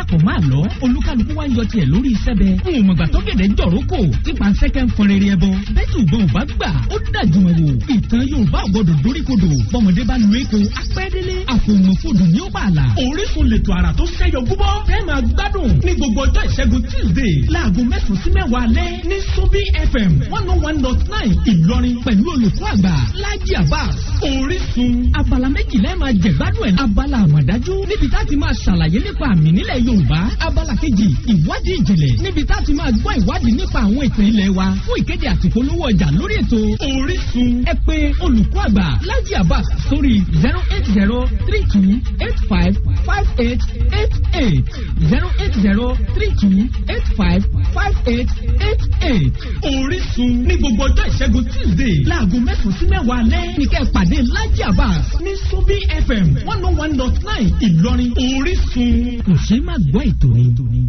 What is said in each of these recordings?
papọ̀ máa lọ olúkálukú wá ń yọ tiẹ̀ lórí sẹ́bẹ̀. N ò mọ̀gbà tó gẹ̀dẹ̀ jọ̀rọ̀ kò tí pansẹ́kẹ́ ń fọn rere ẹbọ. Bẹ́ẹ̀ tó ò bá gbà ó dájú ẹ̀ wò. Ìtàn Yorùbá ò gbọdọ̀ dóríkodò. Bọ́mọdé bá lu èkó apẹ́délé àfòmọ̀fòdù ní ó bàlà. Orísun lètò àrà tó ṣẹ́yọ gúbọ́. Fẹ́ máa gbádùn ní gbogbo ọjọ́ ìṣẹ́gun Tuesday láago 9 sí 10 alẹ́ ní Sobi FM 101.9 Ìlọrin pẹ̀lú olùkọ́ àgbà Lájí Abbas. Orísun abala méjìlá ẹ̀ máa jẹ̀gbádùn ẹ̀. Abala àmọ̀dájú níbi tá a ti máa ṣàlàyé nípa àmì nílẹ̀ Yorùbá. Abala kejì ìwádìí ìjìnlẹ̀ níbi tá a ti máa gbọ́ ìwádìí nípa àwọn ìtàn ilẹ̀ wa fún ìkéde àti ìpolówó ọjà lórí ètò Orísun. Ẹ pè olùkọ́ àgbà Lájí Abbas sórí 080 32 85 58 88 080 32 85 58 88. Orísun ní gbogbo ọjọ́ ìṣẹ́gun Tuesday láago 9 sí 10 alẹ́ ní kẹ́ ẹ pàdé Lájí Abbas ní Sobi FM 101.9 Ìlọrin. Orísun kò ṣeé má gbọ́ ètò ni.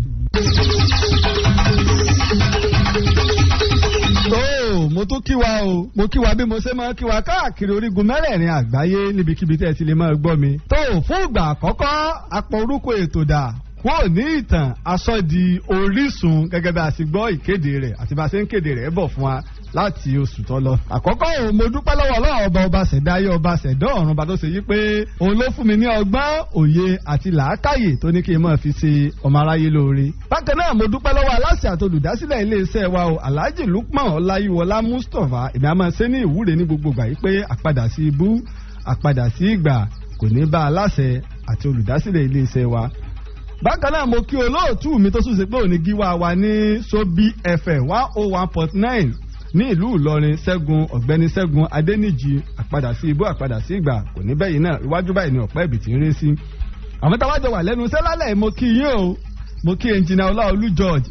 Tó mo tún kí wa o, mo kí wa bí mo ṣe máa kí wa káàkiri orígun mẹ́rẹ̀ẹ̀rin àgbáyé níbikíbi tẹ́ ẹ ti lè máa gbọ́ mi. Tó fún ìgbà àkọ́kọ́ apọ̀ orúkọ ètò dà kúrò ní ìtàn aṣọ di Orísun gẹ́gẹ́ bí a ti gbọ́ ìkéde rẹ̀ àti bá a ṣe ń kéde rẹ̀ bọ̀ fún wa láti oṣù tó lọ. Àkọ́kọ́ òun mo dúpẹ́ lọ́wọ́ Ọlọ́run ọba ọba ṣẹ̀dá ayé ọba ṣẹ̀dá ọ̀run ọba tó ṣe yí pé òun ló fún mi ní ọgbọ́n òye àti làákàyè tó ní kí n máa fi ṣe ọmọ aráyé lóore. Bákan náà mo dúpẹ́ lọ́wọ́ aláṣẹ àti olùdásílẹ̀ iléeṣẹ́ wa o Alhaji Lukman Ọláyíwọlá Mustapha. Èmi a máa ṣe ní ìwúre ní gbogbo ìgbà yìí pé àpadà sí ibú àpadà sí ìgbà kò ní bá aláṣẹ àti olùdásílẹ̀ iléeṣẹ́ wa. Bákan náà mo kí olóòtú mi tó súnṣe pé òní gíwá wa ní Sobi FM 101.9 ní ìlú Ìlọrin, Ṣẹ́gun ọ̀gbẹ́ni Ṣẹ́gun Adéníjì. Àpadà sí ibú àpadà sí ìgbà kò ní bẹ́yìn náà, iwájú báyìí ni ọ̀pẹ́ ìbìtì ń ré sí. Àwọn táwa jọ wà lẹ́nu iṣẹ́ lálẹ́ mo kí yín o, mo kí ẹnjìnà Ọláolú George.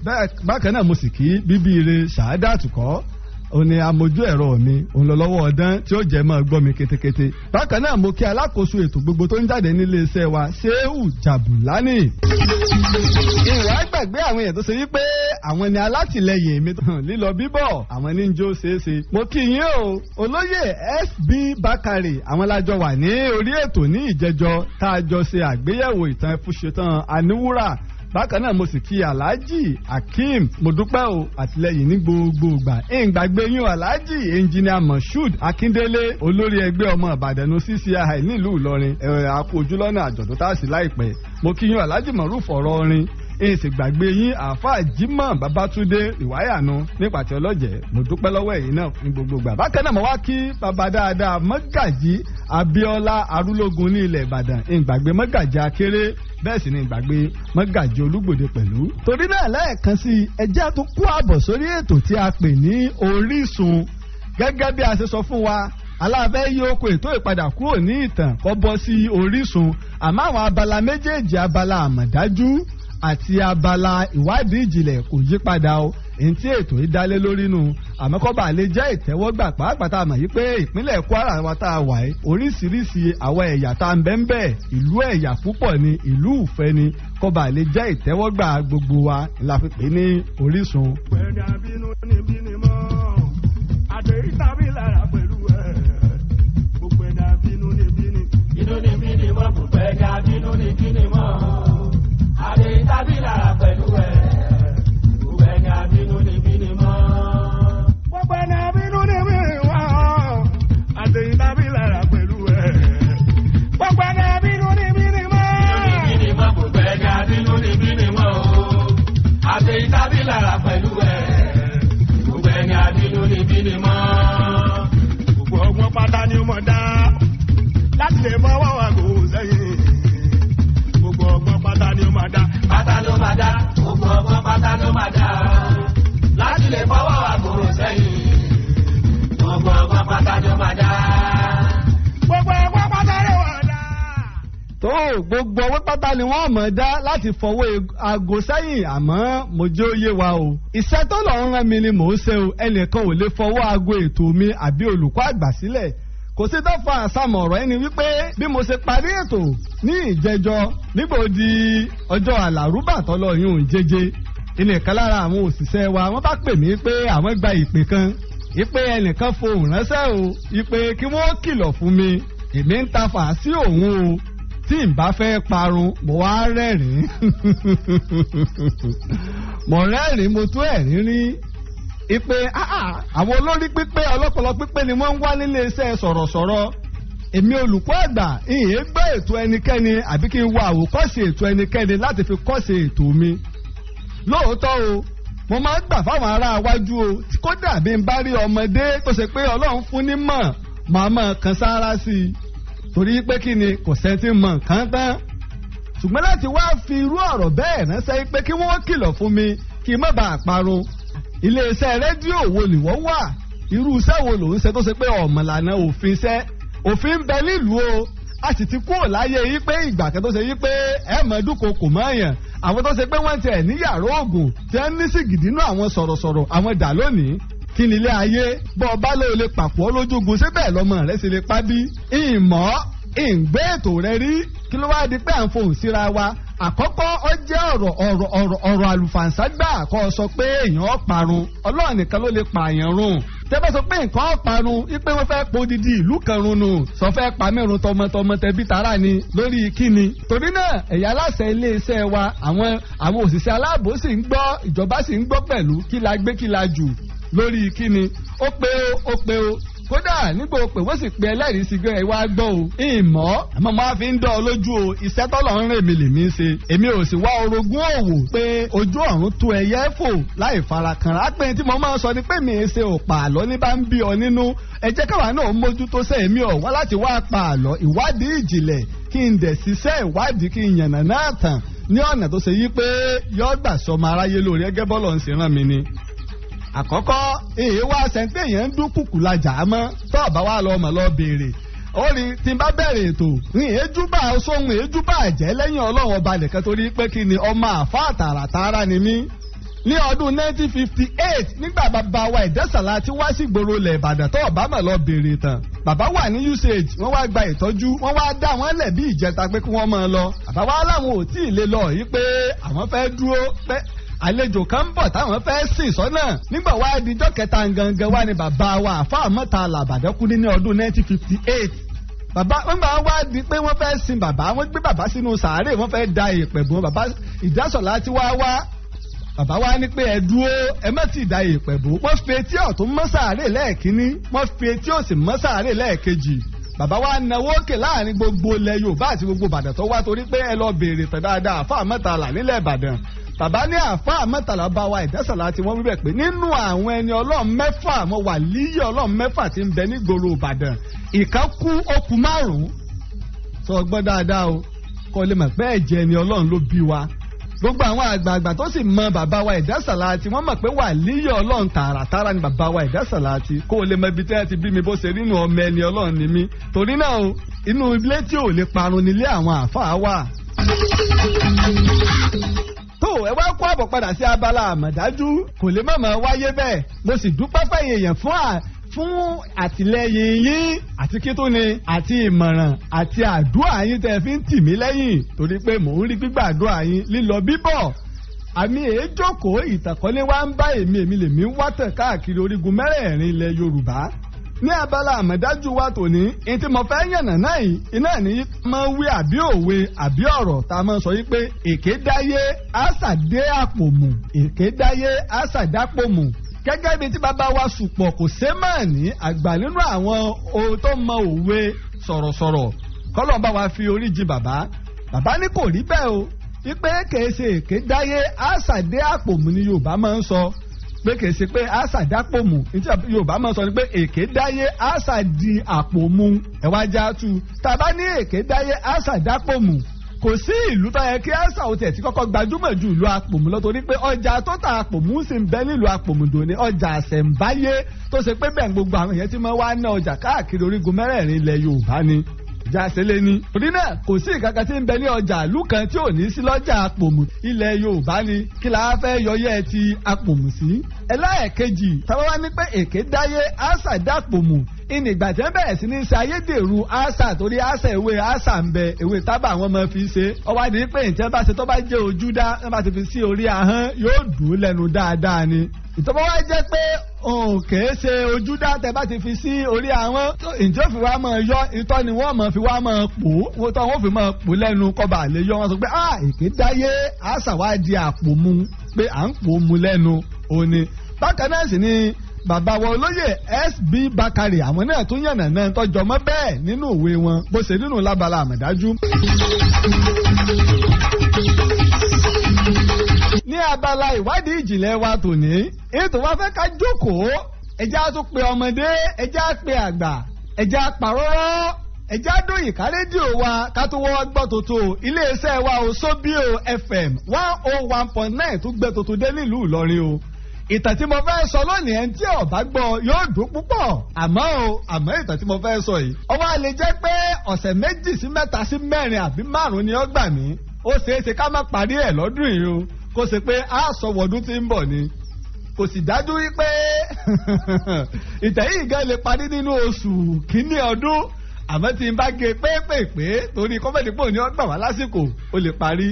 Bákan náà mo sì kí bíbí ire Ṣàádà Àtùkọ́, òun ni amójú ẹ̀rọ mi, òun lọ lọ́wọ́ ọdán tí ó jẹ́ máa gbọ́ mi kétékété. Bákan náà mo kí alákòóso ètò gbogbo tó ń jáde nílé iṣẹ́ wa, Ṣéhù Jàbùlánì. Ìwà gbàgbé àwọn èèyàn tó ṣe wípé àwọn ni alátìlẹyìn mi lílọ bíbọ̀ àwọn ní jó ṣeéṣe. Mo kí yín o, olóyè SB Bakare, àwọn lájọ wà ní orí ètò ní ìjẹjọ tá a jọ ṣe àgbéyẹ̀wò ìtàn Ẹfúnṣetán Aníwúrà. Bákan náà mo sì kí Alhaji Akeem, mo dúpẹ́ o àtìlẹyìn ní gbogbo ìgbà. Ìgbàgbé yín o Alhaji Engineer Moshood Akindele, olórí ẹgbẹ́ ọmọ Ìbàdàn CCI nílùú Ìlọrin, ẹ̀rọ àpò ojúlọ́nà àjọ̀dún tá a sì láìpẹ́. Mo kí yín Alhaji Moruf ọ̀rọ̀ orin. Èsì gbàgbé yín àáfàá Jimoh Babatunde ìwáyànú nípàtẹ ọlọ́jẹ̀, mo dúpẹ́ lọ́wọ́ ẹ̀yin náà ní gbogbo ìgbà. Bákan náà mo wá kí bàbá dáadáa Mọ́gàjí Abíọ́lá Arúlógún ní ilẹ̀ Ìbàdàn, ìgbàgbé Mọ́gàjí Akéré, bẹ́ẹ̀ sì ni ìgbàgbé Mọ́gàjí Olúgbòde pẹ̀lú. Torí náà lẹ́ẹ̀kan sí ẹjẹ́ tó kú àbọ̀ sórí ètò tí a pè ní Orísun. Gẹ́gẹ́ bí a ṣe sọ fún wa, aláàfẹ́ yí oko ètò ìpadà kúrò ní ìtàn kó bọ́ sí Orísun, àmọ́ àwọn abala méjèèjì, abala àmọ̀dájú àti abala ìwádìí ìjìnlẹ̀ kò yí padà o. Èyí tí ètò yìí dálé lórí nu, àmọ́ kó bá lè jẹ́ ìtẹ́wọ́gbà pàápàá tá a mọ̀ yí pé ìpínlẹ̀ Kwara wa tá a wà yìí, oríṣiríṣi àwọn ẹ̀yà tá a ń bẹ ń bẹ, ìlú ẹ̀yà púpọ̀ ni, ìlú ìfẹ́ ni, kó bá lè jẹ́ ìtẹ́wọ́gbà gbogbo wa la fi pè ní Orísun. Pẹ̀lú àbínú níbí ni mọ́, àdéhìí tàbí lára pẹ̀lú ẹ̀, gbogbo ẹ̀dá àbínú níbí ni. Inú níbí ni mọ́, gbogbo ẹ̀dá àbínú níbí ni mọ́, àdéhìí tàbí lára pẹ̀lú ẹ̀, gbogbo ẹ̀dá àbínú níbí ni mọ́. Gbogbo ẹ̀dá àbínú níbí ni mọ́, àdéhìí tàbí lára pẹ̀lú ẹ̀, gbogbo ẹ̀dá àbínú níbí ni mọ́. Inú níbí ni mọ́, gbogbo ẹ̀dá àbínú níbí ni mọ́, àdéhìí tàbí lára pẹ̀lú ẹ̀, gbogbo ẹ̀dá àbínú níbí ni mọ́. Gbogbo ọgbọ́n pátá ni mo dá láti lè mọ́wọ́ àgò sẹ́yìn. Gbogbo ọgbọ́n pátá ni mo dá. Pátá ló máa dá, gbogbo ọgbọ́n pátá ló máa dá, láti lè fọwọ́ àgòrò sẹ́yìn. Gbogbo ọgbọ́n pátá ló máa dá. Gbogbo ọgbọ́n pátá ló máa dá. Tó gbogbo ọwọ́ pátá ni wọ́n mọ̀ dá láti fọwọ́ aago sẹ́yìn, àmọ́ mo jẹ́ ó yé wa o. Iṣẹ́ tó lọ ń rán mi ni mò ń ṣe o, ẹnìkan ò lè fọwọ́ aago ètò mi àbí olùkọ́ àgbà sílẹ̀. Kò sí tó fa àsámọ̀ ọ̀rọ̀ ẹni wípé bí mo ṣe parí ètò ní ìjẹjọ nígbò di ọjọ́ àlàrúbà tọ́lọ yún un jẹjẹ. Ẹnìkan lára àwọn òṣìṣẹ́ wa wọ́n bá pè mí pé àwọn gba ìpè kan, ìpè ẹnìkan fohùn ránṣẹ́ o, ìpè kí wọ́n kìlọ̀ fún mi, èmi ń ta fà sí òun o. Tí n bá fẹ́ parun, mo wá rẹ́rìn-ín, mo rẹ́rìn-ín, mo tún ẹ̀rín rí ipe àwọn olórí pípé, ọlọ́pọlọ pípé ni wọ́n ń wá nílé iṣẹ́ sọ̀rọ̀sọ̀rọ̀. Èmi olùkọ́ àgbà ìyẹn gbọ́ ètò ẹnikẹ́ni àbí kí n wo àwòkọ́ṣe ètò ẹnikẹ́ni láti fi kọ́ṣe ètò mi. Lóòótọ́ o, mo máa ń gbà fáwọn ará iwájú o. Kódà bí n bá rí ọmọdé tó ṣe pé Ọlọ́run fún ní mọ̀, màá mọ̀ kan sára sí i, torí pé kí ni, kò sẹ́ńtì mọ̀ nǹkan tán. Ṣùgbọ́n láti wá fi irú ọ̀rọ̀ bẹ́ẹ̀ ránṣẹ́ pé kí wọ́n kìlọ̀ fún mi kí n má bàa parun, iléeṣẹ́ rédíò wo ni wọ́n wà? Irú iṣẹ́ wo ló ń ṣe tó ṣe pé ọ̀mọ̀lànà òfin iṣẹ́? Òfin ń bẹ nílùú o. A sì ti kúrò láyé yí pé ìgbà kan tó ṣe yí pé ẹ mọ̀ dúnkokò mọ́ èèyàn. Àwọn tó ṣe pé wọ́n tiẹ̀ ní yàrá oògùn tí wọ́n ní sìgìdì nínú àwọn sọ̀rọ̀sọ̀rọ̀, àwọn dà lónìí? Kí ni ilé ayé? Bọ́ ọba ló lè pàpọ̀ lójúgun síbẹ̀, lọ́mọ rẹ̀ sì lè pa bí ìmọ̀ ìgbé ètò rẹ rí. Kí ló wá di pé à ń fohùn síra wa? Àkọ́kọ́, ó jẹ́ ọ̀rọ̀ àlùfàǹsá gbà kọ́ ọ sọ pé èèyàn parun. Ọlọ́run nìkan ló lè pààyàn run. Tẹ́ bá sọ pé nǹkan parun, wípé wọ́n fẹ́ po odidi ìlú kan run nù, sọ fẹ́ pa mẹ́run tọmọtọmọ, tẹbí tará ni, lórí kíni? Torí náà, ẹ̀yà aláṣẹ iléeṣẹ́ wa, àwọn òṣìṣẹ́ aláàbò sì ń gbọ́, ìjọba sì ń gbọ́ pẹ̀lú. Kí la gbé, kí la jù, lórí kíni? Ó pé o, ó pé o. Kódà nígbà ó pè, wọ́n sì pe ẹlẹ́rìí sí gbé ẹ wá gbọ́ o. Ìmọ̀ àmọ́ máa fi ń dán ọ lójú o, iṣẹ́ tọ́lọ̀ ń rìn mí lèmi ń ṣe. Èmi ò sì wá orogún òwò pé ojú ọ̀run tó ẹyẹ fò láì farakanra. Á pé tí mo máa ń sọ ni pé mi ṣe ò pa àlọ́ ní bá ń bí ọ nínú. Ẹ jẹ́ káwa náà mójútó sẹ́. Èmi ò wá láti wá pa àlọ́. Ìwádìí ìjìnlẹ̀ kí n dẹ̀ ṣiṣẹ́ ìwádìí, kí n yànnà náà tàn ní ọ̀nà tó ṣe yí pé yọ́ gbà sọmọ aráyé lórí ẹgẹ́ bọ́lọ̀ ń ṣe rán mi ni. Àkọ́kọ́, èyí wá sẹ́ńtẹ̀ yẹn ń dún kùkù lajà á mọ́. Tó ọ̀bá wa lọ mọ̀, lọ béèrè ó rí. Tí n bá bẹ̀rẹ̀ ètò ní èéjúbà sóhun, èéjúbà jẹ́ lẹ́yìn Ọlọ́run ọba nìkan, torí pé kí ni, ọmọ àfa tààràtààrà ni mí. Ní ọdún 1958, nígbà bàbá wa Ìdẹ́sàlá tí wá sí ìgboro ilẹ̀ Ìbàdàn, tó ọ̀bá mọ̀, lọ béèrè tán. Bàbá wà ní UCH, wọ́n wá gba ìtọ́jú, wọ́n wá dá wọn lẹ̀ bí ìjẹta pé kí wọ́n máa lọ. Bàbá wa láwọn ò tí ì lè lọ yìí, pé àwọn fẹ́ dúró, pé àlejò kan ń bọ̀ táwọn fẹ́ sìn sọ́nà. Nígbà wá dijọ́ kẹta gangan wá ní bàbá wa àfa mọ́ta làbàdàn kú ní ọdún 1958. Bàbá nígbà wá di pé wọ́n fẹ́ sin bàbá, wọ́n gbé bàbá sínú sàárè, wọ́n fẹ́ da ìpẹ̀ bò bàbá. Ìdásọ̀lá tí wá wá, bàbá wa ní pé ẹ dúró, ẹ má ti da ìpẹ̀ bò. Wọ́n fi etí ọ̀tún mọ́ sàárè lẹ́ẹ̀kínní, wọ́n fi etí òsì mọ́ sàárè lẹ́ẹ̀kejì. Bàbá wa náwó òkè láàrin gbogbo ilẹ̀ Yorùbá àti gbogbo Ìbàdàn tó wá, torí pé ẹ lọ béèrè tẹ̀ dáadáa, àfa mẹ́tàlá nílẹ̀ Ìbàdàn. Bàbá ní àfa mẹ́tàlá bá wa Ìdásàlá tí wọ́n wíbẹ̀ pé nínú àwọn ẹni Ọlọ́run mẹ́fà, wọn wà líyẹ̀ Ọlọ́run mẹ́fà tí ń bẹ nígboro Ìbàdàn, ìkan kú, ó kù márùn-ún. Sọ gbọ́ dáadáa o, kọ́ lè mọ̀ pé ẹ̀jẹ̀ ẹni Ọlọ́run ló bí wa. Gbogbo àwọn àgbààgbà tó sì mọ bàbá wa Ìdásàlá tí wọ́n mọ̀ pé wà líyẹ̀ Ọlọ́run tààràtàrà ni bàbá wa Ìdásàlá tí kó o lè mọ ibi tí wọ́n ti bí mi, bó ṣe nínú ọmọ ẹni Ọlọ́run ni mí. Torí náà o, inú ilé tí ò lè parun nílé àwọn àáfàá wà. Tó ẹ wá kó àbọ̀ padà sí abala àmọ̀dájú, kò lè má máa wáyé bẹ́ẹ̀. Mo sì dúpẹ́ fẹ̀yìn èèyàn fún àtìlẹyìn yín, àti kí tó ni, àti ìmọ̀ràn àti àdúrà yín tẹ́ fi ń tì mí lẹ́yìn, torí pé mò ń rí gbígbàdúrà yín, lílọ bíbọ̀. Àmì èéjókòó ìtàkọ́lé wa ń bá èmi, èmi lèmi ń wá tàn káàkiri orígun mẹ́rẹ̀ẹ̀rin ilẹ̀ Yorùbá. Ní abala àmọ̀dájú wa tòní, ní tí mo fẹ́ yànnà náà yìí, iná ní máa ń wí àbí òwe àbí ọ̀rọ̀ tá a máa ń sọ yìí pé èké dáyé àṣà dé àpòmù, èké dáyé àṣà dápòmù. Gẹ́gẹ́ bíi tí bàbá wa sùpọ̀ kò sé mà ní àgbà nínú àwọn ohun tó mọ òwe sọ̀rọ̀sọ̀rọ̀, kọ́lọ́n bá wa fi orí jì bàbá. Bàbá ní kò rí bẹ́ẹ̀ o, wípé kèé ṣe èké dáyé àṣà dé àpòmù ni Yorùbá máa ń sọ, pé kìí ṣe pé àṣà dápòmù. Nítorí Yorùbá máa sọ ni pé èké dáyé àṣà di àpòmù. Ẹ wá já tu. Tàbá ní èké dáyé àṣà dápòmù, kò sí ìlú tó yẹ kí àṣà òtẹ̀ tí kọ́kọ́ gbajúmọ̀ ju ìlú Àpòmù lọ, torí pé ọjà tó ta Àpòmù sì ń bẹ nílùú Àpòmù dòní, ọjà àṣẹ̀ǹbáyé tó ṣe pé bẹ́ẹ̀ gbogbo àwọn èèyàn ti máa wá ná ọjà káàkiri orígun mẹ́rẹ̀ẹ̀rin ilẹ̀ Yorùbá ni ìjà ṣẹlẹ̀ ni. Torí náà, kò sí ìkankan tí ń bẹ ní ọjà ìlú kan tí ò ní sí lọ́jà Àpòmù ilẹ̀ Yorùbá ni. Kí la fẹ́ yọyẹ́ ti Àpòmù sí? Ẹlẹ́ẹ̀kejì, táwa wá ní pé èké dáyé àṣà dàpòmù. Ìnìgbà tí wọ́n bẹ̀rẹ̀ sí ní ṣe ayédèrú àṣà, torí àṣà ewé àṣà ń bẹ, ewé tábà wọn máa fi ṣe. Ọwọ́ àdìrí pé ìtẹ́ bá ṣe tó bá jẹ́ ojúdá, wọ́n bá ti fi sí orí ahọ́n, yóò dùn lẹ́nu dáadáa ni. Ìtọ́bọ̀ wá jẹ́ pé òun kìí ṣe ojúdá, tẹ bá ti fi sí orí ahọ́n, ǹjẹ́ ó fi wá máa yọ itọ́ ni wọ́n máa fi wá máa pò ó, tọ́ wọ́n fi máa pò lẹ́nu kọba àlè yọ. Wọ́n sọ pé ah, èké dáyé, àṣà wá di àpò mu pé à ń pò mu lẹ́nu òní. Bákan náà sì ni bàbá wa olóyè S.B. Bakari, àwọn náà tún yànnà náà tọjọ mọ́ bẹ́ẹ̀ nínú ìwé wọn bó ṣe nínú lábala àmọ̀dájú. Ní abala ìwádìí ìjìnlẹ̀ wa tòní, ètò wa fẹ́ ká jókòó, ẹjẹ́ á tún pe ọmọdé, ẹjẹ́ á pe àgbà, ẹjẹ́ á pàrọ́rọ́, ẹjẹ́ á dóyìn ká rédíò wa ká tó wọ́n gbọ́ tuntun. Iléeṣẹ́ wa ò Sóbíò FM 101.9 tó gbé tuntun dé nílùú Ìlọrin o. Ìtàn tí mo fẹ́ sọ lónìí, ẹni tí ó bá gbọ́ yóò dùn púpọ̀. Àmọ́ o, àmọ́ ìtàn tí mo fẹ́ sọ yìí, ó wá lè jẹ́ pé ọ̀sẹ̀ 2 sí 3 sí 4 àbí 5 ni ó gbà mí. Ó ṣeé ṣe ká má parí ẹ̀ lọ́dún yìí o, kó ṣe pé a sọ wọ̀dún tí ń bọ̀ ni. Kò sì dájú wípé ìtàn yìí gan lè parí nínú oṣù kínní ọdún, àmọ́ tí n bá gé pépèpé torí kọ́mẹ́dì pò ní ó gbà wá lásìkò, ó lè parí.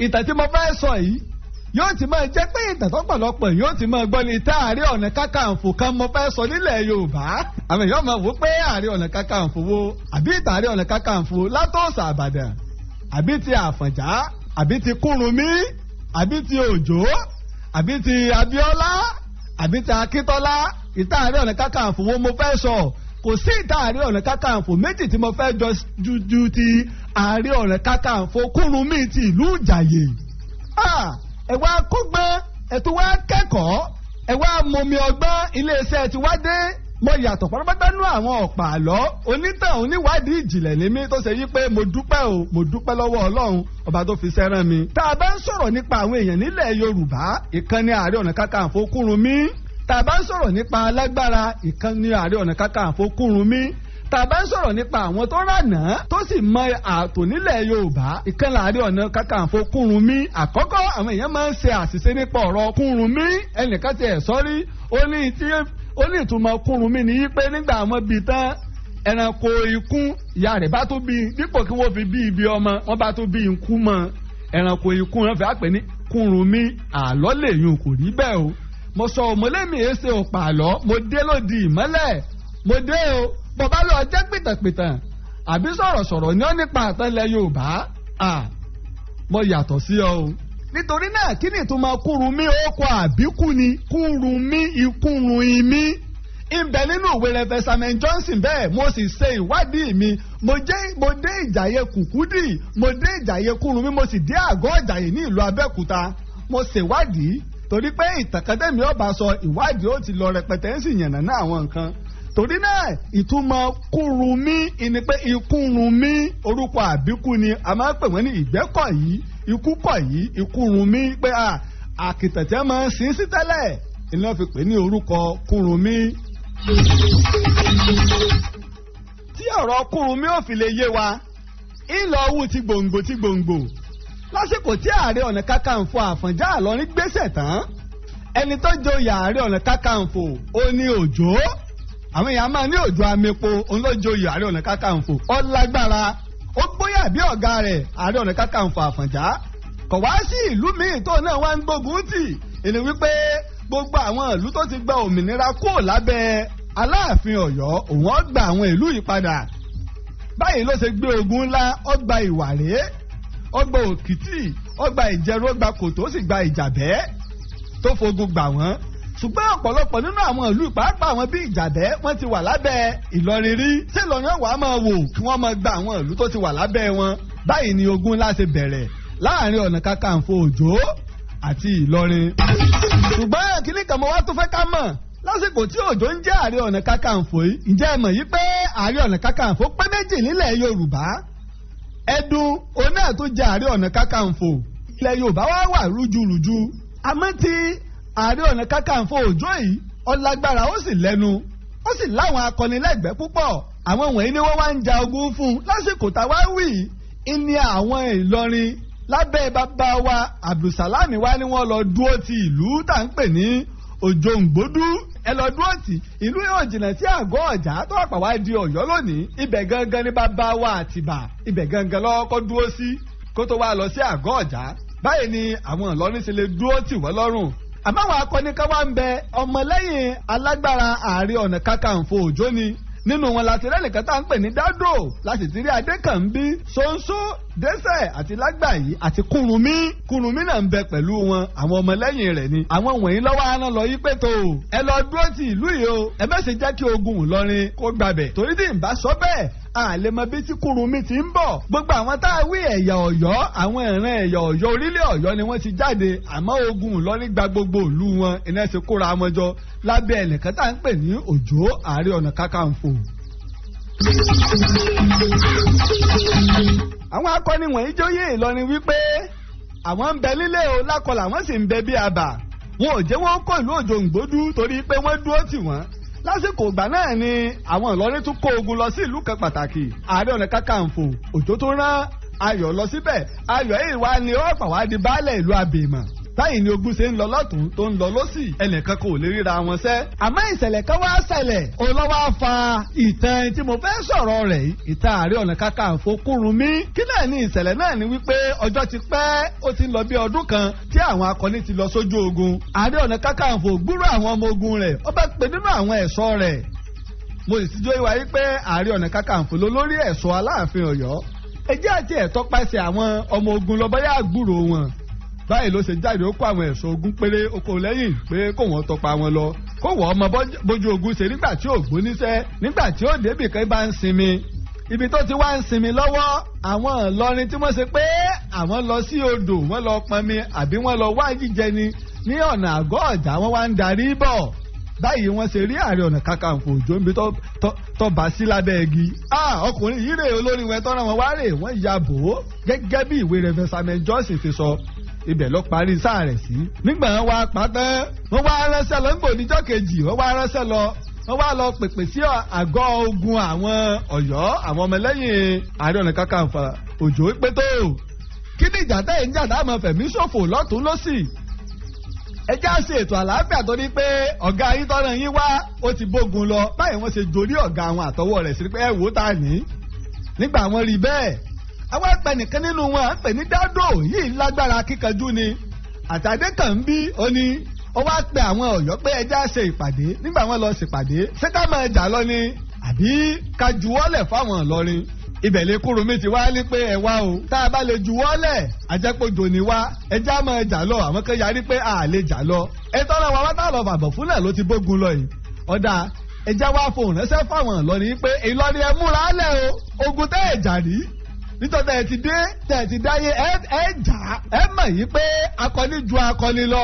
Ìtàn tí mo fẹ́ sọ yìí yóò ti máa jẹ́ pé ìtàn tó pọ̀lọpọ̀ yóò ti máa gbọ́ ní tá Ààrẹ Ọ̀nà Kakanfò kan mo fẹ́ sọ nílẹ̀ Yorùbá. Àwọn èèyàn máa wò pé Ààrẹ Ọ̀nà Kakanfò wo? Àbí ìtàn Ààrẹ Ọ̀nà Kakanfò Látòsà Àbàdàn, àbí ti Àfọ̀njá, àbí ti Kúrúnmí, àbí ti Òjó, àbí ti Abíọ́lá, àbí ti Akíntọ́lá? Ìtàn Ààrẹ Ọ̀nà Kakanfò wo mo fẹ́ sọ? Kò sí ìtàn Ààrẹ Ọ̀nà Kakanfò méjì tí mo fẹ́ jọ ju ti Ààrẹ Ọ̀nà Kakanfò Kúrúnmí ti ìlú Ìjàyè. Ẹ wá kọ́gbọ́n, ẹ tún wá kẹ́kọ̀ọ́, ẹ wá mọmi ọgbọ́n. Iléeṣẹ́ ti wá dé, mo yàtọ̀ pátápátá nú àwọn ọ̀pá àlọ́. Onítàn oníwádìí ìjìnlẹ̀ ní mí, tó ṣe yí pé mo dúpẹ́ o, mo dúpẹ́ lọ́wọ́ Ọlọ́run ọba tó fi sẹ́ràn mi. Tá a bá ń sọ̀rọ̀ nípa àwọn èèyàn nílẹ̀ Yorùbá, ìkànnì Ààrẹ Ọ̀nà Kakanfò Kúrúnmí. Tá a bá ń sọ̀rọ̀ nípa alágbára, ìkànnì Ààrẹ Ọ̀nà Kakanfò Kúrúnmí. Tá a bá ń sọ̀rọ̀ nípa àwọn tó rànà tó sì mọ ààtò nílẹ̀ Yorùbá, ìkànnì Ààrẹ Ọ̀nà Kakanfò Kúrúnmí. Àkọ́kọ́, àwọn èèyàn máa ń ṣe àṣìṣe nípa ọ̀rọ̀ Kúrúnmí. Ẹnìkan ti ẹ̀ sọ́rí, ó ní ìtumọ̀ Kúrúnmí ni yí pé nígbà àwọn bíi tán, ẹranko ikún ìyá rẹ̀ bá tó bí, dípò kí wọ́n fi bí ibi ọmọ, wọ́n bá tó bí ikú mọ́ ẹranko ikún, wọn fi àpè ní Kúrúnmí. Àlọ́ lè yun, kò rí bẹ́ẹ̀ o. Mo sọ òmùlẹ́mì èsè òpà àlọ́, mo dé lòdì ìmọ́lẹ̀, mo dé o. Bọ̀bá lọ jẹ́ pìtànpìtàn àbí sọ̀rọ̀sọ̀rọ̀ ní ó nípa àtànlẹ̀ Yorùbá, mo yàtọ̀ sí ọ o. Nítorí náà, kí ni ìtumọ̀ Kúrúnmí? Ó kọ àbíkú ni Kúrúnmí, ikúrun imí ìbẹ̀ nínú ìwé Reverend Samuel Johnson. Bẹ́ẹ̀ mo sì ṣe ìwádìí mi, mo jẹ́ mo dé Ìjàyè Kùkúdì, mo dé Ìjàyè Kúrúnmí, mo sì dé àgọ́ Ìjàyè ní ìlú Abẹ́òkúta. Mo ṣèwádìí torí pé ìtàkàtẹ́mi ọba sọ ìwádìí, ó ti lọ rẹpẹtẹ, ń sì yànnà náà àwọn nǹkan. Torí náà, ìtumọ̀ Kúrúnmí ni pé ikúrunmí, orúkọ àbíkú ni. A máa ń pè wọ́n ní ìgbẹ́kọ̀ yìí, ikúkọ̀ yìí, ikúrunmí, pé àkìtẹ̀tẹ̀ máa ń sin sí tẹ́lẹ̀ iná fi pè ní orúkọ Kúrúnmí. Tí ọ̀rọ̀ Kúrúnmí ò fi lè yé wa, ìlọ owó ti gbòǹgbò ti gbòǹgbò lásìkò tí Ààrẹ Ọ̀nà Kakanfò Àfọ̀njá Ìlọrin gbéṣẹ̀ tán, ẹni tó joyè Ààrẹ Ọ̀nà Kakanfò ó ní Òjó. Àwọn èèyàn máa ní Òjó Amepo, òun ló joyè Ààrẹ Ọ̀nà Kakanfò. Ó lágbára, ó gbóyà bí ọ̀gá rẹ̀ Ààrẹ Ọ̀nà Kakanfò Àfọ̀njá. Kò wá sí ìlú míì tó náà wá ń gbógun tì ìní wípé gbogbo àwọn ìlú tó ti gba òmìnira kúrò lábẹ́ Aláàfin Ọ̀yọ́, òun ó gba àwọn ìlú yìí padà. Báyìí ló ṣe gbé ogun ńlá, ó gba Ìwàré, ó gba Òkìtì, ó gba Ìjẹ̀rò, ó gba Kòtò, ó sì gba Ìjàbẹ́, tó fogun gbà wọ́n. Ṣùgbọ́n ọ̀pọ̀lọpọ̀ nínú àwọn ìlú, pàápàá àwọn bíi Ìjàbẹ́, wọ́n ti wà lábẹ́ Ìlọrin rí. Ṣé Ìlọrin ọ̀wà máa wò kí wọ́n máa gba àwọn ìlú tó ti wà lábẹ́ wọn? Báyìí ni ogun ńlá ṣe bẹ̀rẹ̀ láàrin Ọ̀nà Kakanfò Òjó àti Ìlọrin. Ṣùgbọ́n kíní kan mo wá tó fẹ́ ká mọ̀: lásìkò tí Òjó ń jẹ́ Ààrẹ Ọ̀nà Kakanfò yìí, ǹjẹ́ ẹ mọ̀ yìí pé Ààrẹ Ọ̀nà Kakanfò pé méjì nílẹ̀ Yorùbá? Ẹdun òun náà tó jẹ́ Ààrẹ Ọ̀nà Kakanfò. Ilẹ̀ Yorùbá wá wà rújurùju, àmọ́ ti Ààrẹ Ọ̀nà Kakanfò Òjó yìí, ó lágbára, ó sì lẹ́nu, ó sì láwọn akọnilẹ́gbẹ̀ẹ́ púpọ̀. Àwọn wọ̀nyí ni wọ́n wá ń ja ogun fún un lásìkò táwa wí. Ìní àwọn Ìlọrin lábẹ́ bàbá wa Abdulsalami wa ni wọ́n lọ dúró ti ìlú tá à ń pè ní Òjòǹgbódú. Ẹ lọ dúró tì. Ìlú yóò jìnnà sí àgọ́ ọ̀jà tó àpà wá di Ọ̀yọ́ lónìí. Ibẹ̀ gangan ni bàbá wa Àtìbà, ibẹ̀ gangan lọ́kọ́ dúró sí kó tó wá lọ sí àgọ́ ọ̀jà. Báyìí ni àwọn Ìlọrin ṣe lè dúró tì wọ́n lọ́rùn. Àmọ́ àwọn akọni kan wá ń bẹ, ọmọlẹ́yìn alágbára Ààrẹ Ọ̀nà Kakanfò Òjó ni. Nínú wọn láti rẹ́nìkan tá à ń pè ní Dádò, láti ti rí Adékànbí, Ṣóńṣó, Dẹ́sẹ̀ àti Lágbàyí àti Kúrúnmí. Kúrúnmí náà ń bẹ pẹ̀lú wọn, àwọn ọmọlẹ́yìn rẹ̀ ni. Àwọn wọ̀nyí lọ́wọ́ arán lọ yí pé tó o, ẹ lọ dúró ti ìlú yìí o, ẹ má ṣe jẹ́ kí ogun Ìlọrin kó gbabẹ̀. Torí tí ń bá sọ bẹ́ẹ̀, a lè mọ bí tí Kúrúnmí ti ń bọ̀. Gbogbo àwọn tá a wí ẹ̀yà Ọ̀yọ́, àwọn ìran ẹ̀yà Ọ̀yọ́ orílẹ̀ Ọ̀yọ́ ni wọ́n ti jáde. Àmọ́ ogun Ìlọrin gba gbogbo ìlú wọn, iná ṣe kóra wọn jọ lábẹ́ ẹnìkan tá à ń pè ní Òjó Ààrẹ Ọ̀nà Kakanfò. Àwọn akọni wọ̀nyí jóyè Ìlọrin wípé àwọn ń bẹ nílé o lákọlà, wọ́n sì ń bẹ bí abà. Wọn ò jẹ́ wọ́n kó ìlú Òjòǹgbódú torí pé wọ́n dúró tì wọ́n. Lásìkò ìgbà náà ni àwọn Ìlọrin tún kó ogun lọ sí ìlú kan pàtàkì. Ààrẹ Ọ̀nà Kakanfò Òjó tó rán Ayọ̀ lọ síbẹ̀. Ayọ̀ yìí wá ní ọ̀pá wá di baálẹ̀ ìlú Abèmọ̀. Báyìí ni ogun ṣe ń lọ lọ́tún tó ń lọ lọ́sì, ẹnìkan kò lè ríra wọn sẹ́. Àmọ́ ìṣẹ̀lẹ̀ kan wá ṣẹlẹ̀, olówó fa ìtàn tí mo fẹ́ sọ̀rọ̀ rẹ̀ yìí, ìtàn Ààrẹ Ọ̀nà Kakanfò Kúrúnmí. Kí náà ni ìṣẹ̀lẹ̀ náà? Ni wípé ọjọ́ ti pẹ́, ó ti ń lọ bí ọdún kan tí àwọn akọni ti lọ sójú ogun. Ààrẹ Ọ̀nà Kakanfò gbúrò àwọn ọmọ ogun rẹ̀, ó bá pe nínú àwọn ẹ̀ṣọ́ rẹ̀. Mo sì ti jó ìwà yìí pé Ààrẹ Ọ̀nà Kakanfò ló lórí ẹ̀ṣọ́ Aláàfin Ọ̀yọ́. Ẹjẹ́ àti ẹ̀tọ́ pàṣẹ àwọn ọmọ ogun lọ bóyá àgbúrò wọn. Báyìí ló ṣe jáde, ó kó àwọn ẹ̀ṣọ́ ogun péré oko lẹ́yìn pé kó wọ́n tọpa wọn lọ, kó wọ́n ọmọ bójú ogun ṣe nígbà tí ò gbóníṣẹ́. Nígbà tí ó débì kan bá ń sinmi, ibi tó ti wá ń sinmi lọ́wọ́, àwọn Ìlọrin tí wọ́n ṣe pé àwọn lọ sí odò, wọ́n lọ pọnmi àbí wọ́n lọ wá jíjẹ ni ní ọ̀nà àgọ́ ọ̀jà, wọ́n wá ń darí bọ̀. Báyìí wọ́n ṣe rí Ààrẹ Ọ̀nà Kakanfò Òjó níbi tó bá sí lábẹ́ igi. Ọkùnrin yìí rèé, olórí wọn tọ́ra wọn wá rè, wọ́n ya bò ó gẹ́gẹ́ bí ìwé Reverend Samuel Johnson ti sọ. Ibẹ̀ ló parí sáà rẹ̀ sí. Nígbà wọn wá pátán, wọ́n wá ránṣẹ́ lọ nígbà oníjọ́ kejì, wọ́n wá ránṣẹ́ lọ, wọ́n wá lọ pèpè sí àgọ́ ogun àwọn Ọ̀yọ́, àwọn ọmọlẹ́yìn Ààrẹ Ọ̀nà Kakanfò Òjó pé tó, kí ni ìjà tẹ́ ẹ̀ ń jà táwọn fẹ̀mí ṣòfò lọ́tún lọ́sì? Ẹ já ṣe ètò àlàáfíà torí pé ọ̀gá yín tọ́nà yín wá ó ti bógun lọ. Báyìí wọ́n ṣe jorí ọ̀gá àwọn àtọwọ́ rẹ̀ sí pé ẹ wò ó ta ní. Nígbà wọn rí bẹ́ẹ̀, àwọn ẹ̀pẹ̀ nìkan nínú wọn à ń pè ní Dádò yìí lágbára kíkanjú ni àtàdé kàn ń bí ó ní ó wá pe àwọn Ọ̀yọ́ pé ẹ já ṣe ìpàdé. Nígbà wọn lọ ṣèpàdé, ṣé ká máa jà lọ ni àbí ká juwọ́lẹ̀ fáwọn Ìlọrin? Ibẹ̀ lè Kúrúnmí ti wá ní pé ẹ wá o, tá a bá lè juwọ́lẹ̀ àjẹpọ̀jọ ni wá, ẹ já máa jà lọ. Àwọn kan yarí pé a lè jà lọ, ẹ tọ́ra wa wá tá lọ fàbọ̀ fúnlẹ̀ ló ti bógun lọ yìí. Ọ̀dà ẹ já wá fohùn ránṣẹ́ fáwọn Ìlọrin pé Ìlọrin ẹ múra lẹ̀ o, ogun tẹ́ ẹ̀ jà rí nítorí tẹ́ ẹ ti dé, tẹ́ ẹ ti dáyé, ẹ ẹ jà, ẹ mọ̀ yìí pé akọni ju akọni lọ.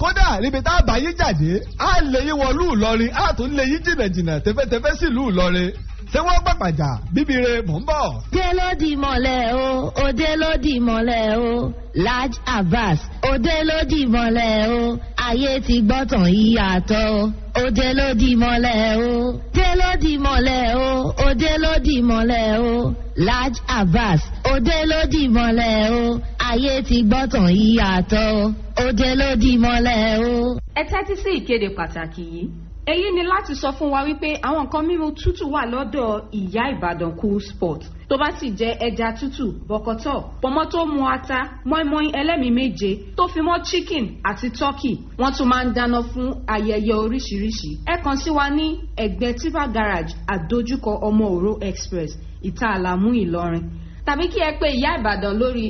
Kódà níbi tá a bá yín jáde, á lè yín wọlú Ìlọrin, á tún lè yín jìnnàjìnnà tẹfẹ́tẹfẹ́ sílùú Ìlọrin. Ṣé wọ́n gbàgbàjà bíbí re? Mò ń bọ̀. Òde ló di mọ́lẹ̀ o, òde ló di mọ́lẹ̀ o, Laj Abbas, òde ló di mọ́lẹ̀ o, ayé ti gbọ́tàn ìyàtọ̀ o, òde ló di mọ́lẹ̀ o, òde ló di mọ́lẹ̀ o, òde ló di mọ́lẹ̀ o, Laj Abbas, òde ló di mọ́lẹ̀ o, ayé ti gbọ́tàn ìyàtọ̀ o, òde ló di mọ́lẹ̀ o. Ẹ tẹ́tí sí ìkéde pàtàkì yìí. Èyí ni láti sọ fún wa wípé àwọn nǹkan mímu tútù wà lọ́dọ̀ Ìyá Ìbàdàn Cool Sport. Tó bá sì jẹ́ ẹja tútù, bọ̀kọ̀tọ̀, pọ̀mọ́ tó mu ata, mọ́ínmọ́ín ẹlẹ́mìí méje, tó fi mọ́ chicken àti turkey. Wọ́n tún máa ń dáná fún ayẹyẹ oríṣiríṣi. Ẹ kàn sí wa ní ẹ̀gbẹ́ Tipa Garage, àdójúkọ Ọmọ Òró Express, Ìta Àlàmú, Ìlọrin, tàbí kí ẹ pé Ìyá Ìbàdàn lórí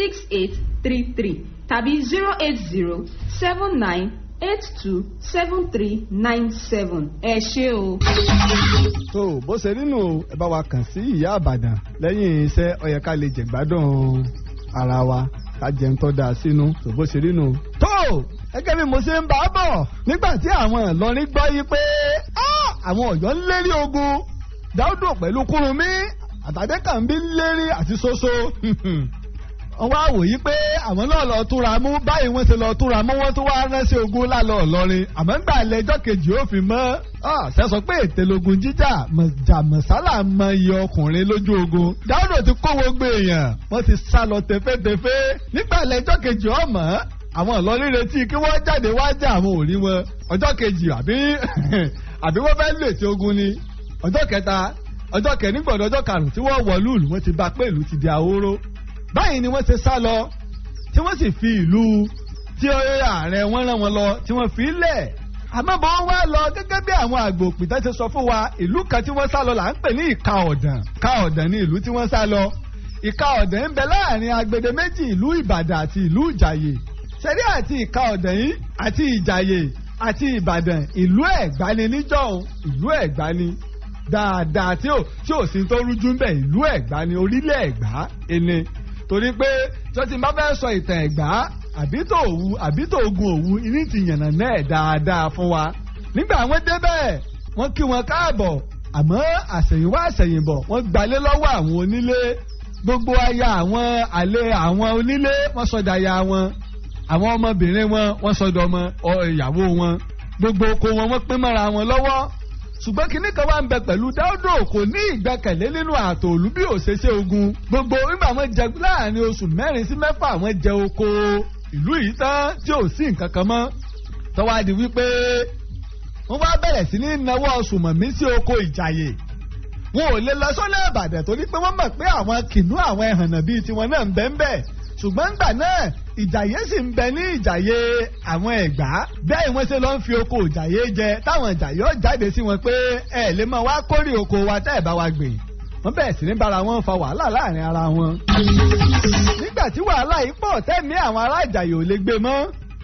08032486833 tàbí 08079827397. Ẹ ṣé o. Tó bó ṣe nínú, ẹ bá wa kàn sí Ìyá Àbàdàn lẹ́yìn iṣẹ́. Ó yẹ ká lè jẹ̀gbádùn ara wa, ká jẹun tó dáa sínú. Tó bó ṣe nínú. Tó gẹ́gẹ́ bí mo ṣe ń bá a bọ̀, nígbà tí àwọn Ìlọrin gbọ́ yí pé àwọn Ọ̀yọ́ ń lérí ogun, Dáúdò pẹ̀lú Kúrúnmí àtàdé kànbí ń lérí àti ṣoṣo, wọ́n wá wòye pé àwọn náà lọ túra mú. Báyìí wọ́n ṣe lọ túra mú, wọ́n tún wá ránṣẹ́ ogun lálọ́ Ìlọrin. Àmọ́ ńgbà lẹ́jọ́ kejì ó fi mọ́ ṣe sọ pé ètèlógún jíjà jàmọ̀sálà mọ iye ọkùnrin lójú ogun. Dáúdò ti kó gbogbo èèyàn, wọ́n ti sá lọ tẹfẹ́tẹfẹ́. Nígbà lẹ́jọ́ kejì ọmọ Àwọn Ìlọrin retí kí wọ́n jáde wá jà, àwọn ò rí wọn. Ọjọ́ kejì, àbí wọ́n fẹ́ lè ti ogun ni. Ọjọ́ kẹta, ọjọ́ kẹrin gbọ̀dọ̀, ọjọ́ karùn-ún tí wọ́n wọ̀lú ìlú, wọ́n ti bá pé ìlú ti di ahoro. Báyìí ni wọ́n ṣe sá lọ, tí wọ́n sì fi ìlú tí ààrẹ wọn rán wọn lọ, tí wọ́n fi lẹ̀. Àmọ́ bọ́ wá lọ, gẹ́gẹ́ bí àwọn àgbò òpìtàn ṣe sọ fún wa, ìlú kan tí wọ́n sá lọ là ń pè ní Ìka Ọ̀dàn. Ìka Ọ̀dàn ní ìlú tí wọ́n sá lọ. Ìka Ọ̀dàn ń bẹ láàrin agbede méjì, ìlú Ìbàdàn àti ìlú Ìjàyè. Ṣẹ̀rí àti Ìka Ọ̀dàn yìí àti Ìjàyè àti Ìbàdàn, ìlú Ẹ̀gbá ni níjọ́un, ìlú Ẹ̀gbá ni dáadáa tí ò sí tó rújú ń bẹ. Ìlú Ẹ̀gbá ni, orílẹ̀ Ẹ̀gbá ẹni, torí pé tó ti bá fẹ́ sọ ìtàn Ẹ̀gbá, àbí tó Òwu, àbí tó ogun Òwu, ìní ti yànnà náà dáadáa fún wa. Nígbà wọ́n débẹ̀, wọ́n kí wọn káàbọ̀, àmọ́ àṣẹ̀yìnwá àṣẹ̀yìnbọ̀, wọ́n gbalé lọ́wọ́ àwọn onílé. Gbogbo aya àwọn àlè àwọn onílé, wọ́n sọdọ̀ aya wọn. Àwọn ọmọbìnrin wọn, wọ́n sọdọ̀ ọmọ ìyàwó wọn. Gbogbo oko wọn, wọ́n pín mọ́ra wọn lọ́wọ́. Ṣùgbọ́n kinní kan wà ń bẹ pẹ̀lú Dáúdò, kò ní ìgbẹ́kẹ̀lé nínú ààtò òlú bí òṣèṣe ogun. Gbogbo nígbà wọn jẹ, láàrin oṣù 4 sí 6, wọn jẹ oko ìlú yìí tán tí ò sí nǹkan kan mọ́. Tọ́wọ́ á di wípé wọ́n wá bẹ̀rẹ̀ sí ní nawọ́ sùmọ̀mí sí oko Ìjàyè. Wọn ò lè lọ sọ́nà Ìbàdàn, torí pé wọ́n mọ̀ pé àwọn kìnnú, àwọn ẹ̀hànnà bíi tiwọn náà ń bẹ ń bẹ. Ṣùgbọ́n ńgbà náà, Ìjàyè sì ń bẹ ní Ìjàyè àwọn Ẹ̀gbá. Bẹ́ẹ̀ wọ́n ṣe lọ ń fi oko Ìjàyè jẹ, táwọn Ìjàyè ó jáde sí wọn pé ẹ lè máa wá kórè oko wa tẹ́ ẹ̀ bá wa gbìn. Wọ́n bẹ̀rẹ̀ sí ní bára wọn fa wàhálà láàrin ara wọn. Nígbà tí wàhálà yìí pọ̀, tẹ́mi àwọn ará Ìjàyè ò lè gbé mọ́,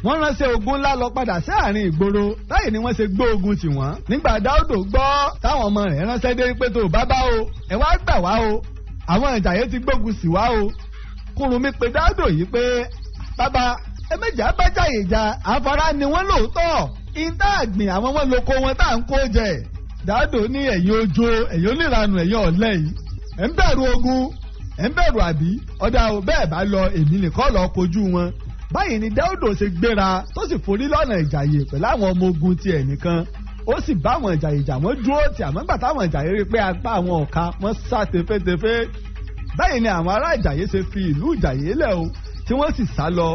wọ́n ránṣẹ́ ogun ńlá lọ padà sí àárín ìgboro. Báyìí ni wọ́n ṣe gbé ogun tì wọ́n. Nígbà Dáúdò gbọ́ táwọn ọmọ rẹ̀ ránṣẹ́ dé pé, tó bàbá o, ẹ wá gbà wá o, àwọn Ìjàyè ti gbógun sí wá o, Kúrúnmí pe Dáúdò yìí pé, bàbá, ẹ méjì abájáyè jà, àfárá ni wọ́n lóòótọ́, ìta àgbìn àwọn wọn lóko wọn tá à ń kó jẹ. Dáúdò ní, ẹ̀yin ojo, ẹ̀yin oníranù, ẹ̀yin ọ̀lẹ yìí, ẹ̀ ń bẹ̀rù ogun, ẹ̀ ń bẹ̀rù àbí? Ọ̀dà ò bẹ́ẹ̀ bá lọ, èmi nìkan lọ kojú wọn. Báyìí ni Dáúdò ṣe gbéra tó sì forí lọ́nà Ìjàyè pẹ̀lú àwọn ọmọ ogun tiẹ̀ nìkan. Ó sì bá àwọn Ìjàyè jà, wọ́n dúró tì. Àmọ́ gbà táwọn Ìjàyè rí pé apá àwọn ọ̀ka, wọ́n sá tefétefé. Báyìí ni àwọn ará Ìjàyè ṣe fi ìlú Ìjàyè lẹ̀ o, tí wọ́n sì sá lọ,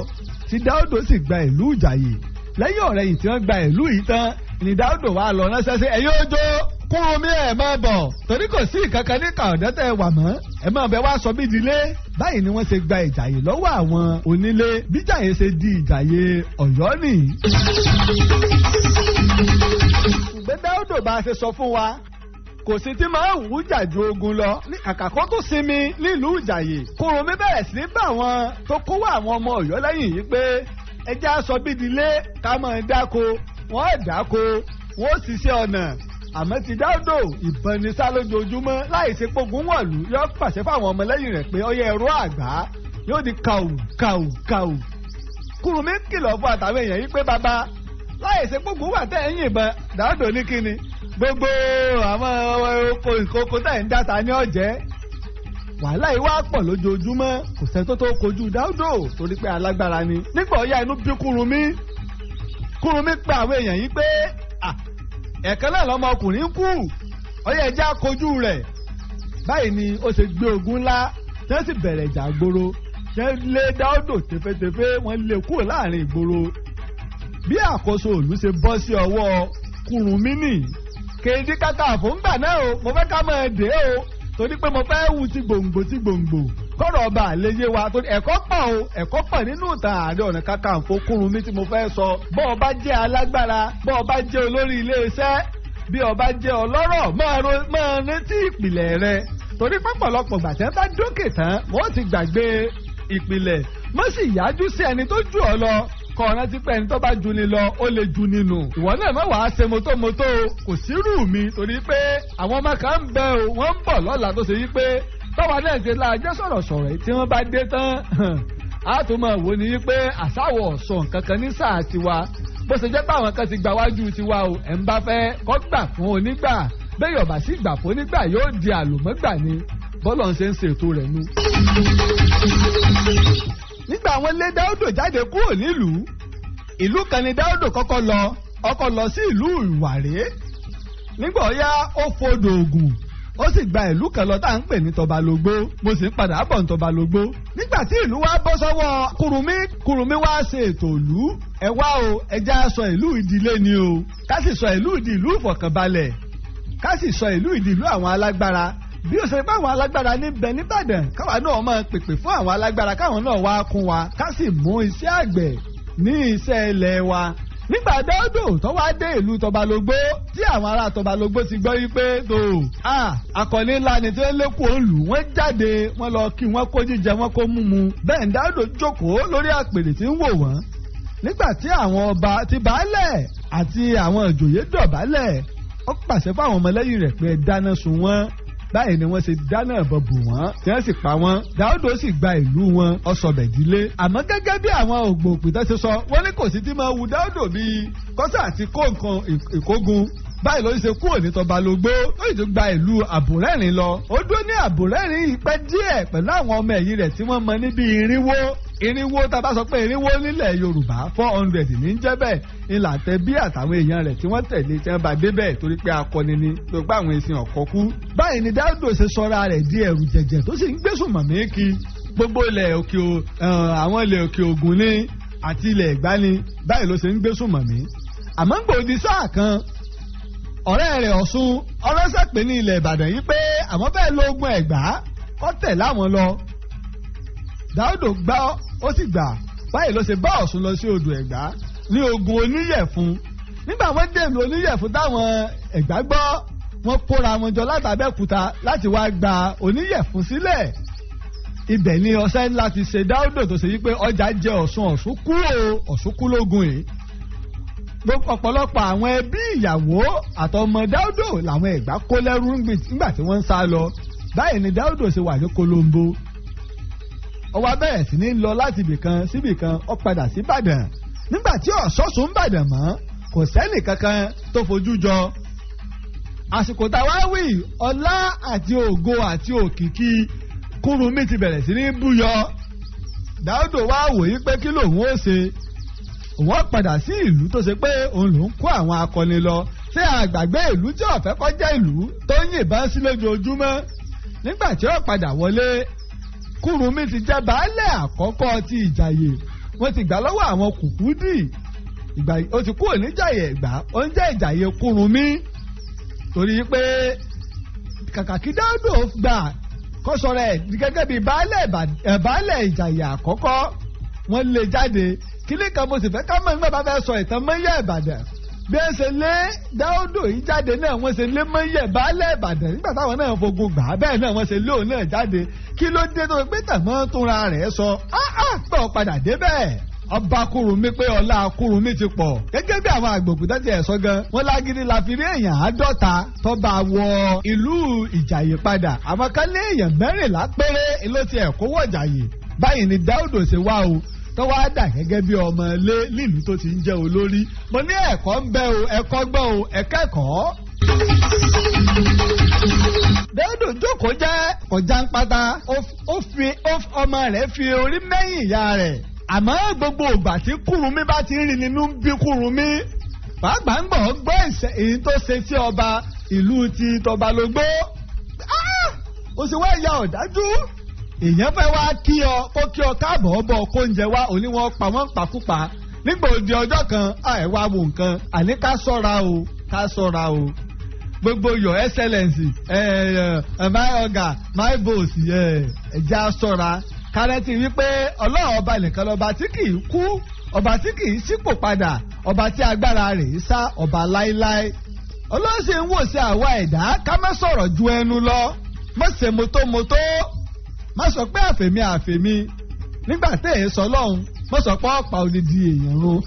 tí Dáúdò sì gba ìlú Ìjàyè. Lẹ́yìn ọ̀rẹ́yìn tí wọ́n gba ìlú yìí tán ni Dáúdò wá lọ ránṣẹ́ sí ẹ̀yin ojo, Kúrúnmí, ẹ̀ máa bọ̀, torí kò sí ìkankan ní kàọ̀dọ́ tẹ́ ẹ wà mọ́, ẹ máa bẹ wá sọ bí ìdílé. Báyìí ni wọ́n ṣe gba Ìjàyè lọ́wọ́ àwọn onílé. Bí Ìjàyè ṣe di Ìjàyè Ọ̀yọ́ nìyí. Ṣùgbọ́n Dáúdò, bá a ṣe sọ fún wa, kò sí tí máa wù ú jà ju ogun lọ. Ní kàkà kó tó sinmi nílùú Ìjàyè, Kúrúnmí bẹ̀rẹ̀ sí ní bá àwọn tó kówó àwọn ọmọ Ọ̀yọ́ lẹ́yìn yìí pé ẹjẹ́ aṣọ bídìlé ká máa dáko. Wọ́n dáko, wọ́n ṣiṣẹ́ ọ̀nà. Àmọ́ ti Dáúdò, ìbọn ní sá lójoojúmọ́, láì ṣe pogun wọ̀lú. Yóò pàṣẹ fáwọn ọmọlẹ́yìn rẹ̀ pé ọyẹ ẹ̀rọ àgbá, yóò di kàù kàù kàù. Kúrúnmí kìlọ̀ fún àtàwọn èèyàn yìí pé, bàbá, láì ṣe pogun wà tẹ́ ẹ̀yìn ìbọn. Dáúdò ní kíni gbogbo àwọn oko ìkókó tẹ̀ ń dáta ní ọ̀jẹ́. Wàhálà yìí wá pọ̀ lójoojúmọ́, kò sẹ́ni tó tó kojú Dáúdò, torí pé alágbára ni. Nígbà ọ̀yá, inú bí Kúrúnmí. Kúrúnmí pe àwọn èèyàn yìí pé, ẹ̀ẹ̀kan náà lọmọkùnrin kú, ọyẹ ẹja kojú rẹ̀. Báyìí ni ó ṣe gbé ogun ńlá, tí wọ́n sì bẹ̀rẹ̀ ìjà gbòòrò, tí wọ́n lé Dáúdò tefetefe, wọ́n lé kúrò láàrin ìgboro. Bí àkóso ìlú ṣe bọ́ sí ọwọ́ Kúrúnmí nì. Kèdí kàkàfò ńgbà náà o, mo fẹ́ ká máa dé o, torí pé mo fẹ́ wù ti gbòǹgbò ti gbòǹgbò, kọ́rọ̀ ọba àlejò wa, torí ẹ̀kọ́ pọ̀ o, ẹ̀kọ́ pọ̀ nínú ìtàn Ààrẹ Ọ̀nà Kakanfò Kúrúnmí tí mo fẹ́ sọ. Bọ́ ọ bá jẹ́ alágbára, bọ́ ọ bá jẹ́ olórí iléeṣẹ́, bí ọ bá jẹ́ ọlọ́rọ̀, máa rántí ìpìlẹ̀ rẹ, torí pọ̀pọ̀lọpọ̀ gbàtẹ́ bá dókè tán, wọ́n ti gbàgbé ìpìlẹ̀. Mọ́ sì yájú sí ẹni tó jù ọ lọ, kọ́ ọ rántí pé ẹni tó bá ju ni lọ, ó lè ju ni nù. Ìwọ náà má wàá ṣe mọ́tòmọ́tò o, kò sírù mi, torí pé àwọn ọmọ kan ń bẹ o, wọ́n ń bọ̀ lọ́la, tó ṣe yí pé báwa náà ṣe la jẹ́ sọ̀rọ̀sọ̀rọ̀ yìí, tí wọ́n bá dé tán, á tún máa wò ní pé àsáwọ̀ ọ̀sọ̀ nǹkan kan ní sáà tiwa, bó ṣe jẹ́ pé àwọn kan ti gbà wájú tiwa o. Ẹ̀ ń bá fẹ́ kọ́ gbà fún onígbà bẹ́ẹ̀, yọ̀bà sí gbà fún onígbà, yóò di àlùmọ́gbà ni. Bọ́lọ̀ ń ṣe ń ṣètò rẹ̀ nu. Nígbà àwọn lé Dáúdò jáde kúrò nílùú, ìlú kan ni Dáúdò kọ́kọ́ lọ. Ọkọ̀ lọ sí ìlú Ìwàré. Nígbà ó yá, ó fodò Ògùn. Ó sì gba ìlú kan lọ tá à ń pè ní Tọbalógbó. Mo sì ń padà bọ̀ ní Tọbalógbó. Nígbà tí ìlú wa bọ́ sọ́wọ́ Kúrúnmí, Kúrúnmí wá ṣe ètò ìlú. Ẹ wá o, ẹ já sọ ìlú ìdílé ni o, ká sì sọ ìlú ìdí ìlú ìfọ̀kànbalẹ̀, ká sì sọ ìlú ìdí ìlú àwọn alágbára. Bí ó ṣe pé àwọn alágbára níbẹ̀ nìbàdàn, káwa náà máa pèpè fún àwọn alágbára káwọn náà wá kún wa, ká sì mú iṣẹ́ àgbẹ̀ ní iṣẹ́ ilẹ̀ wa. Nígbà Dáúdò tó wá dé ìlú Tọbalógbó, tí àwọn ará Tọbalógbó ti gbọ́ wípé tó a akọni ńlá ni tí ó lékun òǹlù, wọ́n jáde, wọ́n lọ kí wọ́n kó jíjẹ, wọ́n kó múmu. Bẹ́ẹ̀ ni Dáúdò jókòó lórí àpèrè tí ń wò wọ́n. Nígbà tí àwọn ọba ti baálẹ̀ àti àwọn ìjòyè dọ̀bálẹ̀, ó pàṣẹ fáwọn ọmọlẹ́yìn rẹ̀ pé ẹ dáná sun wọ́n. Báyìí ni wọ́n ṣe dáná ìbọn bù wọ́n tí wọ́n sì pa wọ́n. Dáúdò sì gba ìlú wọn, ọ̀sọ̀bẹ̀dílé. Àmọ́ gẹ́gẹ́ bí àwọn ògbóǹpìtàn ṣe sọ, wọ́n ní kò sí tí máa wu Dáúdò bíi kọ́sà àti kó nǹkan ìkógun. Báyìí ló ń ṣe kúrò ní Tọbalógbó, ó sì tún gba ìlú Àbúrẹ́rìn lọ. Ó dúró ní Àbúrẹ́rìn yìí pẹ́ díẹ̀ pẹ̀lú àwọn ọmọ ẹ̀yìn rẹ̀ tí wọ́n mọ níbi 400. 400, tá a bá sọ pé 400 nílẹ̀ Yorùbá, 400 ní jẹ́ bẹ́ẹ̀. Ńlá tẹ bí àtàwọn èèyàn rẹ̀ tí wọ́n tẹ̀lé tí wọ́n bá débẹ̀ torí pé akọni ni, torí pé àwọn èsìn ọ̀kọ́ kú. Báyìí ni Dáúdò ṣe sọra rẹ̀ di ẹ̀rù jẹ̀jẹ̀ tó sì ń gbésùn mọ̀mí kí gbogbo ilẹ̀ òkè àwọn ilẹ̀ òkè Ògùn ní àti ilẹ̀ Ẹ̀gbá ni. Báyìí ló ṣe ń gbésùn mọ̀mí. Àmọ́ ń gbòdì sáà kan, ọ̀rẹ́ rẹ̀ Ọ̀ṣun ọlọ́sẹ̀ pé ní ilẹ̀ Ìbàdàn yìí pé àwọn fẹ́ lo ogun Ẹ̀gbá kọ́ tẹ̀ láwọn lọ. Dáúdò gbá, ó sì gbà. Báyìí ló ṣe bá Ọ̀ṣun lọ sí odò Ẹ̀gbá ní ogun Oníyẹ̀fun. Nígbà wọ́n dèlù Oníyẹ̀fun, táwọn Ẹ̀gbá gbọ́, wọ́n kóra wọn jọ látàbẹ́kúta láti wá gba Oníyẹ̀fun sílẹ̀. Ibẹ̀ ni ọṣẹ́ ńlá ti ṣe Dáúdò tó ṣe yí pé ọjà jẹ Ọ̀ṣun, Ọ̀ṣun kú o, Ọ̀ṣun kú lógun yìí. Ọ̀pọ̀lọpọ̀ àwọn ẹbí ìyàwó àtọmọ Dáúdò làwọn Ẹ̀gbá kó lẹ́rú nígbà tí wọ́n ń sá lọ. Báyìí ni Dáúdò ṣe wà ní Kolombo. Ó wá bẹ̀rẹ̀ sí ní lọ láti ibìkan síbìkan, ó padà sí Ìbàdàn. Nígbà tí ọ̀ṣọ́sùn ń bàdàn mọ́, kò sẹ́nì kankan tó fojú jọ. Àsìkò táwa wí, ọlá àti ògo àti òkìkí Kúrúnmí ti bẹ̀rẹ̀ sí ní búyọ. Dáúdò wá wòye pé kí lòun ó ṣe. Wọ́n padà sí ìlú tó ṣe pé òun ló ń kó àwọn akọni lọ. Ṣé àgbàgbé ìlú tí ọ̀fẹ́ kọjá ìlú tó ń yìnbọn sí lójoojúmọ́? Nígbà tí ó padà wọlé, Kúrúnmí ti jẹ́ baálẹ̀ àkọ́kọ́ ti Ìjàyè. Wọ́n ti gbà lọ́wọ́ àwọn Kùkúdì. Ìgbà ó ti kúrò níjàyè Ẹ̀gbá, ó ń jẹ́ Ìjàyè Kúrúnmí. Torí pé kàkà kí Dáúdò gbà kó sọ̀rọ̀ ẹ̀ gẹ́gẹ́ bí baálẹ̀ Ìjàyè àkọ́kọ́, wọ́n lé jáde. Kílí kan mo sì fẹ́ ká mọ̀ nígbà bá fẹ́ sọ ìtàn Mọ́yẹ̀ Ìbàdàn. Bí ẹ ṣe lé Dáúdò yìí jáde náà, wọ́n ṣe lé Mọ́yẹ̀ baálẹ̀ Ìbàdàn nígbà táwọn náà fogun gbà á, bẹ́ẹ̀ náà wọ́n ṣe lé òun náà jáde. Kí ló dé tó pé tàmọ́ túnra rẹ̀ sọ? Pọ̀ padà débẹ̀. Ọba Kúrúnmí pé ọlá Kúrúnmí ti pọ̀. Gẹ́gẹ́ bí àwọn àgbòkúta ti ẹ̀ sọ gan, wọ́n lágídí la fi rí èèyàn 50 tó bá wọ ìlú Ìjàyè padà. Àwọn kan lé èèyàn 14 péré ló ti ẹ̀ kówó Ìjàyè. Báyìí ni Dáúdò ṣe wá o, tó wá dà gẹ́gẹ́ bí ọmọ ilé nílùú tó ti ń jẹ́ olórí. Mo ní ẹ̀kọ́ ń bẹ o, ẹ̀kọ́ gbọ́ o, ẹ̀kẹ́kọ̀ọ́. Dáúdò jókòó jẹ́ kọjá ń pátá, ó fi ọmọ rẹ̀ fi orí mẹ́yìn ìyá rẹ̀. Àmọ́ gbogbo ìgbà tí Kúrúnmí bá ti ń rìn nínú bí Kúrúnmí, pàápàá ń gbọ́ gbọ́ èyí tó ṣe sí ọba ìlú ti Tọbalógbó. Ó sì wá ìyá ọ̀dájú, èèyàn fẹ́ wá kí ọ, kó kí ọ káàbọ̀ bọ̀, kó oúnjẹ wá, òní wọn pa wọ́n pakúpa. Nígbà òdi ọjọ́ kan, àìwá wo nǹkan, àní ká sọ́ra o, ká sọ́ra o. Gbogbo your excellency, my oga, my boss, ẹ̀já sọ́ra. Kárẹ́tì wípé Ọlọ́run ọba nìkan lọ́ba tí kì í kú, ọba tí kì í sípò padà, ọba tí agbára rẹ̀ sá, ọba láéláé. Ọlọ́run sì ń wò sí àwa ẹ̀dá ká má sọ̀rọ̀ ju ẹnu lọ, má ṣe mọ́tòmọ́tò, má sọ pé àfèmí àfèmí nígbà tẹ́ ẹ̀ sọ lọ́hùn, má sọ pé ọ̀pá odidi èèyàn run.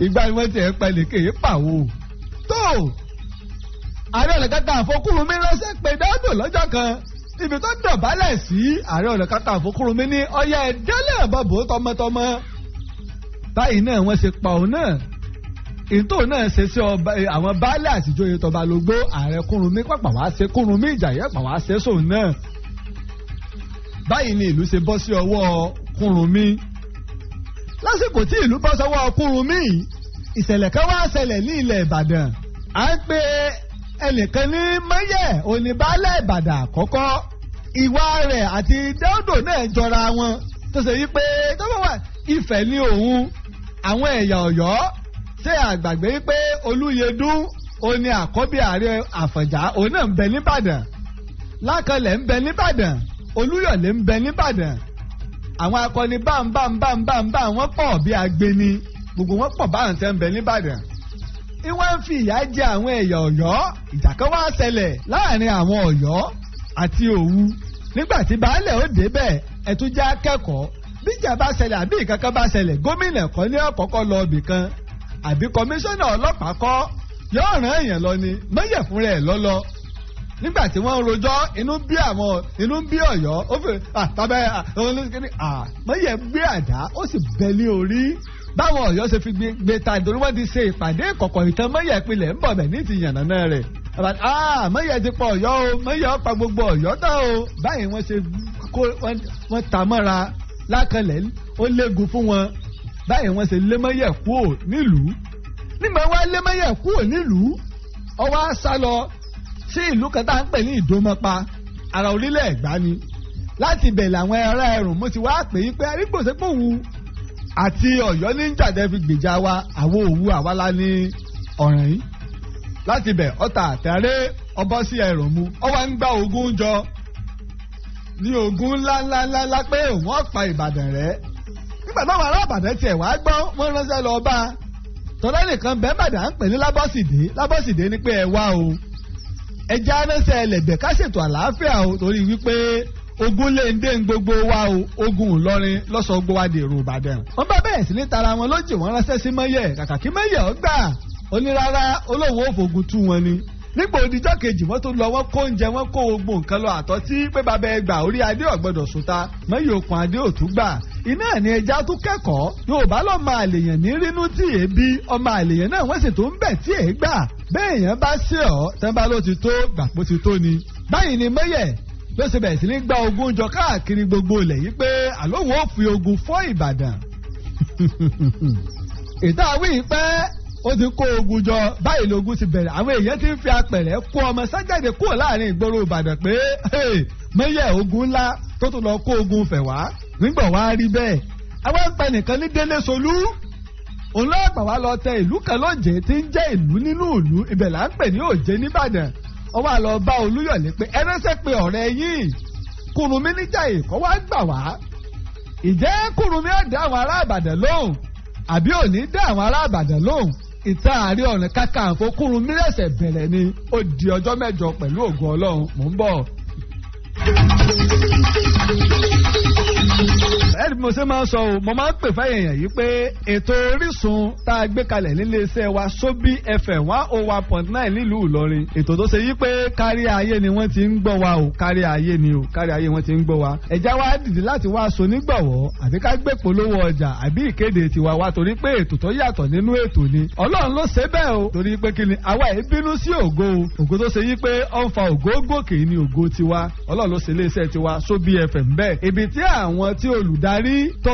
Ìgbà ni wọ́n ti ẹ̀ pẹ̀lẹ́ kéé pàwọ́ tó. Ààrẹ Ọ̀nà Kakanfò Kúrúnmí ránṣẹ́ pé Dáúdò lọ́jọ́ kan ibi tó dọ̀bálẹ̀ sí. Ààrẹ Ọ̀nà Kakanfò Kúrúnmí ní ọyá ẹ̀dẹ́lẹ̀ bọ̀bọ̀ tọmọtọmọ. Báyìí náà wọ́n ṣe pa òun náà, ètò náà ṣe sí ọba àwọn baálé àtijọ́yè Tọbalógbó. Ààrẹ Kúrúnmí pàpà wá ṣe Kúrúnmí Ìjàyè pàpà wá ṣe sóun náà. Báyìí ni ìlú ṣe bọ́ sí ọwọ́ Kúrúnmí. Lásìkò tí ìlú bọ́ sọ́wọ́ Kúrúnmí, ìṣẹ̀lẹ̀ kan wá ṣẹlẹ̀ ní ilẹ̀ Ìbàdàn. À ń pe ẹnìkan ní Mọ́yẹ̀ oníbàálẹ̀ Ìbàdàn àkọ́kọ́. Ìwà rẹ̀ àti Dáúdò náà jọra wọn, tó ṣe yí pé tó bá wà Ifẹ̀ ní òun àwọn ẹ̀yà Ọ̀yọ́. Ṣé àgbàgbé pé Olúyẹdùn òní àkọ́bí ààrẹ Àfọ̀njá, òun náà ń bẹ nìbàdàn, Lákànlẹ̀ ń bẹ nìbàdàn, Olúyọ̀lé ń bẹ nìbàdàn. Àwọn akọni bámbámbámbámbá wọ́n pọ̀ bí agbeni, gbogbo wọn pọ̀ báwọn tẹ́ ń bẹ nìbàdàn. Ìwọ́n ń fi ìyà jẹ àwọn ẹ̀yà Ọ̀yọ́. Ìjà kan wá ṣẹlẹ̀ láàrin àwọn Ọ̀yọ́ àti Òwu. Nígbà tí baálẹ̀ ó débẹ̀, ẹ̀tún já kẹ́kọ̀ọ́, bíjà bá ṣẹlẹ̀ àbí ìkankan bá ṣẹlẹ̀, gómìnà kọ́ ní ọ̀kọ́kọ́ lọ ibì kan àbí kọmíṣánná ọlọ́pàá kọ́, yóò rán èèyàn lọ ni. Mọ́yẹ̀ fúnra ẹ̀ lọ́lọ́. Nígbà tí wọ́n ń rojọ́, inú bí àwọn, inú bí Ọ̀yọ́ ó fi tàbẹ́ Mọ́yẹ̀ gbé àdá, ó sì bẹ́ ní orí. Báwọn Ọ̀yọ́ ṣe fi gbé ta ìdórí, wọ́n ti ṣe ìpàdé ìkọ̀kọ̀. Ìtàn Mọ́yẹ̀ pilẹ̀ ń bọ̀ bẹ̀ ní ti yànnàná rẹ̀. Mọ́yẹ̀ ti pa Ọ̀yọ́ o, Mọ́yẹ̀ ó pa gbogbo Ọ̀yọ́ tán o. Báyìí wọ́n ṣe kó wọ́n ta mọ́ra. Lákànlẹ̀ ó léegun fún wọn. Báyìí wọ́n ṣe lé Mọ́yẹ̀ kúò nílùú. Nígbà wọ́n lé Mọ́yẹ̀ kúò nílùú, ó wá sá lọ sí ìlú kan tá à ń pè ní Ìdómọpa, ara orílẹ̀ Ẹ̀gbá ni. Láti ibẹ̀ làwọn ará ẹrùn mo ti wá pè é pé arígbòsépòwù àti Ọ̀yọ́ ní jàdẹ́ fi gbèjà wa, àwọn Òwu àwa la ní ọ̀ràn yìí. Láti ibẹ̀ ọ̀tà àtẹ̀rẹ́ ọbọ̀ sí ẹrùn mu, ó wá ń gbá ogun jọ ní ogun ńláńláńlá pé òun ọ̀pá Ìbàdàn rẹ̀. Nígbà táwọn ará Ìbàdàn tiẹ̀ wá gbọ́, wọ́n ránṣẹ́ lọ bá a. Tọ́lá nìkan bẹ́ẹ̀ Bàdàn ń pè ní Lábọ́sìdé. Lábọ́sìdé ni pé ẹ wá o, ẹja ránṣẹ́ ẹlẹ́gbẹ̀ ká ṣètò àlàáfíà o, torí wípé ogun lè ń dé ń gbogbo wa o, ogun Ìlọrin lọ́sọ̀gbọ́ wa dèrò Ìbàdàn. Wọ́n bá bẹ̀rẹ̀ sí ní tara wọn lójì, wọ́n ránṣẹ́ sí Mọ́yẹ̀. Kàkà kí Mọ́yẹ̀ ó gbà, ó ní rárá, olóhùn ó fògùn tú wọn ni. Nígbà òdìjọ́ kejì, wọ́n tó lọ, wọ́n kó oúnjẹ, wọ́n kó gbogbo nǹkan lọ, àtọ́tí, pé bàbá ẹgbà orí adé ọ̀gbọ́dọ̀ sùn ta. Mọ́yẹ̀ okùn adé òtún gbà. Iná ní ẹja tó kẹ́kọ̀ọ́. Yorùbá lọ́mọ àlèyàn ní rínú tí èébí ọmọ àlèyàn náà, wọ́n sì tó ń bẹ̀ tí èé gbà. Bẹ́ẹ̀ èèyàn bá sí ọ̀ tẹ́ńbà ló ti tó gbàpó ti tó ni. Báyìí ni Mọ́yẹ̀ ló ṣe bẹ̀rẹ̀ sí ní gba ogun jọ káàkiri gbogbo ilẹ̀ yìí pé àlóhùn ó fi ogun fọ́ Ìbàdàn. Ìta wí pé ó ti kó ogun jọ, báyìí lógun ti bẹ̀rẹ̀. Àwọn èèyàn ti ń fi apẹ̀rẹ̀ kó ọmọ sájáde kúrò láàrin ìgboro Ìbàdàn pé Mọ́yẹ̀ ogun ńlá tó tún lọ kó ogun fẹ̀ wá. Nígbà wá rí bẹ́ẹ̀, àwọn ń pa nìkan ní Délé Solú, òun lọ́ọ̀pá wa lọ tẹ ìlú kan lóje tí ń jẹ́ ìlú nínú ìlú, ibẹ̀ là ń pè ní Òjé nìbàdàn. Ó wá lọ bá Olúyọ̀lé pé ẹ ránṣẹ́ pé ọ̀rẹ́ yín Kùrùmí níjàyè kọ́ wá gbà wá. Ìjẹ́ Kùrùmí ó dá àwọn ará Ìbàdàn lóhùn àbí ò ní dá àwọn ará Ìbàdàn lóhùn? Ìtàn Ààrẹ Ọ̀nà Kakanfò Kùrùmí rẹ̀sẹ̀ bẹ̀rẹ̀ ni. Ó di ọjọ́ mẹ́jọ pẹ̀lú ògo Ọlọ́run, mò ń bọ̀. Ẹ̀rí bí mo ṣe máa ń sọ o, mo máa ń pè fẹ́yìn èèyàn yìí pé ètò Orísun tá a gbé kalẹ̀ nílé iṣẹ́ wa Sóbí FM 101.9 nílùú Ìlọrin, ètò tó ṣe yí pé kárí ayé ni wọ́n ti ń gbọ́ wa o, kárí ayé ni o, kárí ayé wọ́n ti ń gbọ́ wa. Ẹ̀já wa dìde láti wá aṣọ nígbọ̀wọ́ àbí ká gbé polówó ọjà àbí ìkéde tiwa wa, torí pé ètò tó yàtọ̀ nínú ètò ni. Ọlọ́run ló ṣe bẹ́ẹ̀ o, torí pé kí ni àwa yìí bínú sí ògo o, ògo tó ṣe yí pé ó ń fa ògo gòkè ní ògo tiwa. Ọlọ́run ló ṣe iléeṣẹ́ tiwa Sóbí FM bẹ́ẹ̀. Ibi tí àwọn tí olùdarí tó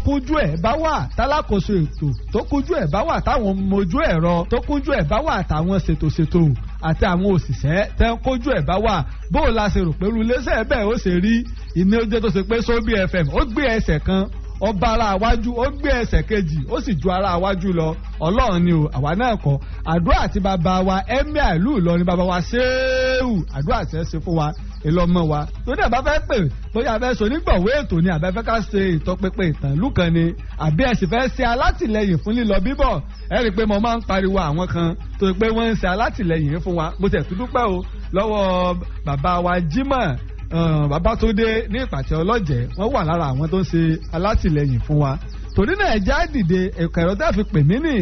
kúnjú ẹ̀ bá wà, tálákòóso ètò tó kúnjú ẹ̀ bá wà, táwọn mojú ẹ̀rọ tó kúnjú ẹ̀ bá wà, táwọn ṣètòṣètò àti àwọn òṣìṣẹ́ tẹ́ ń kójú ẹ̀ bá wà, bó o la ṣe rò pé iléeṣẹ́ bẹ́ẹ̀ ó ṣe rí ìní oúnjẹ tó ṣe pé Sóbí FM ó gbé ẹsẹ̀ kan ọba ara àwájú, ó gbé ẹsẹ̀ kejì, ó sì ju ara àwájú lọ. Ọlọ́run ni o, àwa náà kọ́. Àdúrà àti bàbá wa emir ìlú Ìlọrin, bàbá wa ṣéèwù, àdúrà tí ẹ ṣe fún wa ìlọmọ wa tó dẹ̀ bá fẹ́ pè, bóyá a fẹ́ sọ onígbọ̀wé ètò ni, àbẹ́ fẹ́ ká ṣe ìtọpinpin ìtàn ìlú kan ni, àbí ẹ sì fẹ́ ṣe alátìlẹyìn fún lílọ bíbọ̀. Ẹ rí i pé mo máa ń pariwo àwọn kan tó pé wọ́n ń ṣe alátìlẹyìn fún wa. Mo tẹ̀ tún dúpẹ́ o lọ́wọ́ bàbá wa Jimoh Babátúndé ní Ìpàtẹ Ọlọ́jẹ̀, wọ́n wà lára àwọn tó ń ṣe alátìlẹyìn fún wa. Torí náà ẹja dìde. Ẹ̀kọ́ ẹ̀rọ tá a fi pè mí ní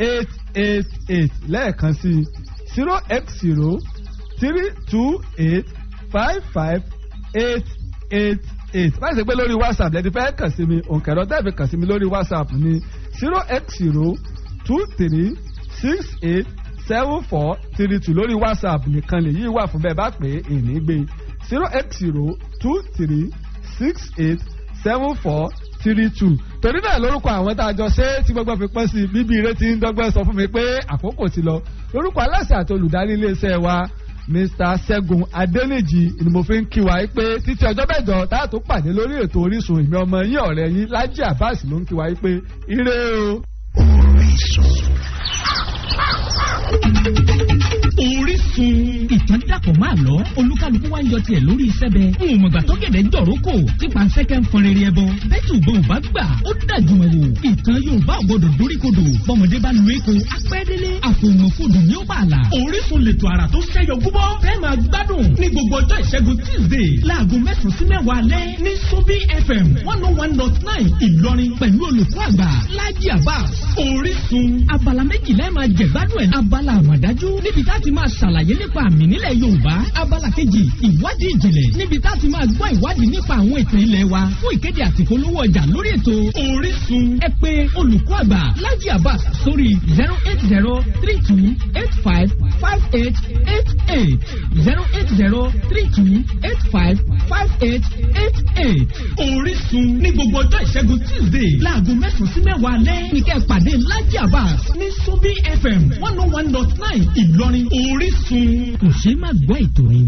08032855888. Lẹ́ẹ̀kan sí, 08032855888. Láti ṣe pé lórí WhatsApp lẹ́ni fẹ́ kàn sí mi, òǹkẹ̀rọ tá a fi kàn sí mi lórí WhatsApp ní 08023687432. Lórí WhatsApp nìkan lèyí wà fún, bẹ́ẹ̀ bá pè é ìní gbé. 080236874 32. Torí náà, lórúkọ àwọn tá a jọ ṣe tí gbogbo fi pọ́n sí bíbí ire ti ń dọ́gbọ́n sọ fún mi pé àkókò ti lọ, lórúkọ aláṣẹ àti olùdarí iléeṣẹ́ wa, Mr Ṣẹ́gun Adéníjì, ni mo fi ń kí wa pé títí ọjọ́ mẹ́jọ tá a tó pàdé lórí ètò Orísun, ìmí ọmọ yín, ọ̀rẹ́ yín, Lájí Abbas ló ń kí wa pé ire o. Orísun. Orísun ìtàn dàpọ̀ máa lọ, olúkálukú wá ń yọ tiẹ̀ lórí iṣẹ́ bẹ́ẹ̀. N ò mọ̀gbà tó gẹ̀dẹ̀ jọ̀rọ̀ kò tí panṣẹ́kẹ́ ń fọn rere ẹbọ. Bẹ́ẹ̀ ò bá gbà, ó dájú mọ̀ wò. Ìtàn Yorùbá ò gbọdọ̀ dóríkodò. Bọ́mọdé bá lu èkó apẹ́délé, àfòmọ̀fòdù ní ó bà là. Orísun lètò àrà tó ṣẹ́yọ gúbọ́. Fẹ́ máa gbádùn ní gbogbo ọjọ́ ìṣẹ́gun Tuesday láago 9 sí 10 alẹ́ ní Sobi FM 101.9 Ìlọrin pẹ̀lú olùkọ́ àgbà Lájí Abbas. Orísun, abala méjìlá ẹ̀ máa jẹ̀gbádùn ẹ̀. Abala àmọ̀dájú níbi tá a ti máa ṣàlàyé nípa àmì nílẹ̀ Yorùbá. Abala kejì, ìwádìí ìjìnlẹ̀, níbi tá a ti máa gbọ́ ìwádìí nípa àwọn ètò ilẹ̀ wa. Fún ìkéde àti ìpolówó ọjà lórí ètò Orísun, ẹ pè olùkọ́ àgbà Lájí Abbas sórí 08032855888, 08032855888. Orísun ní gbogbo ọjọ́ ìṣẹ́gun Tuesday láago 9 sí 10 alẹ́ ní kẹ́ ẹ pàdé Lájí Abbas ní Sobi FM 101.9 Ìlọrin. Orísun, kò ṣeé má gbọ́ ètò ni.